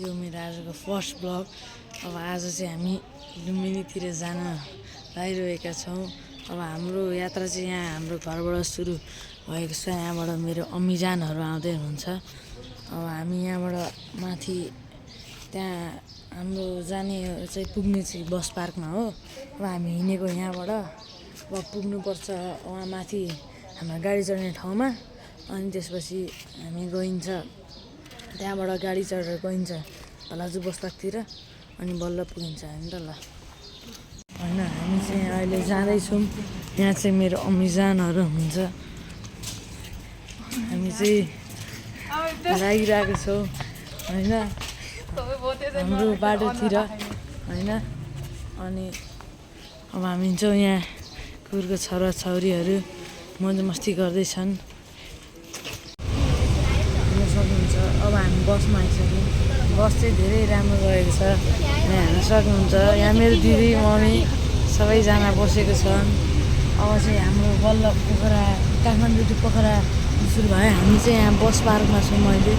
यो मेरो आजको फर्स्ट ब्लग। अब आज चाहिँ हामी लुम्बिनीतिर जान लागिरहेका छौँ। अब हाम्रो यात्रा चाहिँ यहाँ हाम्रो घरबाट सुरु भएको छ। यहाँबाट मेरो अम्मीजानहरू आउँदै हुनुहुन्छ। अब हामी यहाँबाट माथि त्यहाँ हाम्रो जाने चाहिँ पुग्ने चाहिँ बस पार्कमा हो। अब हामी हिँडेको यहाँबाट अब पुग्नुपर्छ वहाँ माथि हाम्रो गाडी चढ्ने ठाउँमा। अनि त्यसपछि हामी गइन्छ त्यहाँबाट गाडी चढेर गइन्छ भलाजु बस पार्कतिर अनि बल्ल पुगिन्छ हामी त ल। होइन हामी चाहिँ अहिले जाँदैछौँ। यहाँ चाहिँ मेरो अम्मीजानहरू हुन्छ। हामी चाहिँ लागिरहेको छौँ होइन हाम्रो बाटोतिर होइन। अनि अब हामी हिँड्छौँ। यहाँ कुकुरको छोराछोरीहरू मौज मस्ती गर्दैछन् सक्नुहुन्छ। अब हामी बसमा आइसक्यौँ। बस चाहिँ धेरै राम्रो रहेको छ। यहाँ हेर्न सक्नुहुन्छ। यहाँ मेरो दिदी मम्मी सबैजना बसेको छन्। अब चाहिँ हाम्रो बल्ल पोखरा काठमाडौँ टु पोखरा सुरु भयो। हामी चाहिँ यहाँ बस पार्कमा छौँ अहिले।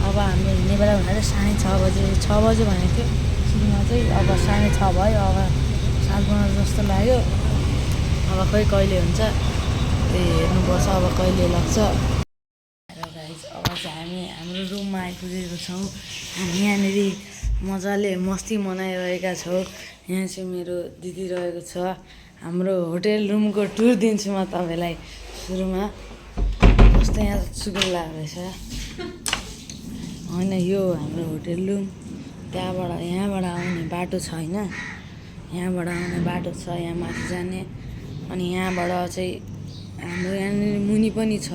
अब हाम्रो हिँड्ने बेला भनेर 6:30 बजे 6 बजे भनेको थियो सुरुमा चाहिँ। अब 6:30 भयो। अब 7:15 जस्तो लाग्यो। अब खोइ कहिले हुन्छ त्यही हेर्नुपर्छ अब कहिले लाग्छ। अब चाहिँ हामी हाम्रो रुममा आइपुगेको छौँ। हामी यहाँनिर मजाले मस्ती मनाइरहेका छौँ। यहाँ चाहिँ मेरो दिदी रहेको छ। हाम्रो होटेल रुमको टुर दिन्छु म तपाईँलाई सुरुमा। कस्तो यहाँ सुकुन लाग्दैछ होइन। यो हाम्रो होटेल रुम। यहाँबाट आउने बाटो छ होइन। यहाँबाट आउने बाटो छ यहाँ माथि जाने। अनि यहाँबाट चाहिँ हाम्रो यहाँनिर मुनि पनि छ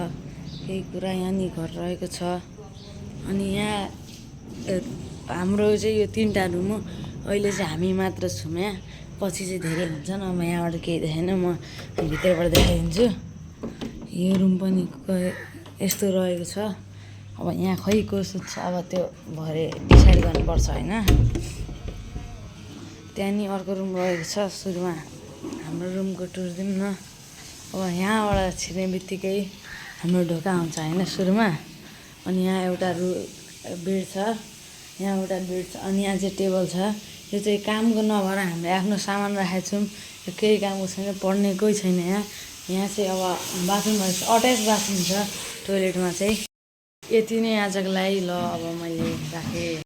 केही कुरा। यहाँनिर घर रहेको छ। अनि यहाँ हाम्रो चाहिँ यो 3टा रुम हो। अहिले चाहिँ हामी मात्र छौँ यहाँ। पछि चाहिँ धेरै हुन्छन्। अब यहाँबाट केही देखेन म भित्रबाट देखाइदिन्छु। यो रुम पनि यस्तो रहेको छ। अब यहाँ खै कसो छ अब त्यो भरे डिसाइड गर्नुपर्छ होइन। त्यहाँदेखि अर्को रुम रहेको छ सुरुमा। हाम्रो रुमको टुर दिउँ न। अब यहाँबाट छिर्ने बित्तिकै हाम्रो ढोका हुन्छ होइन सुरुमा। अनि यहाँ एउटा बेड छ। यहाँ एउटा बेड छ। अनि यहाँ चाहिँ टेबल छ। यो चाहिँ कामको नभएर हामीले आफ्नो सामान राखेको छौँ। यो केही कामको छैन। पढ्ने कोही छैन यहाँ। यहाँ चाहिँ अब बाथरुम अट्याच बाथरुम छ टोइलेटमा चाहिँ। यति नै आजको लागि ल अब मैले राखेँ।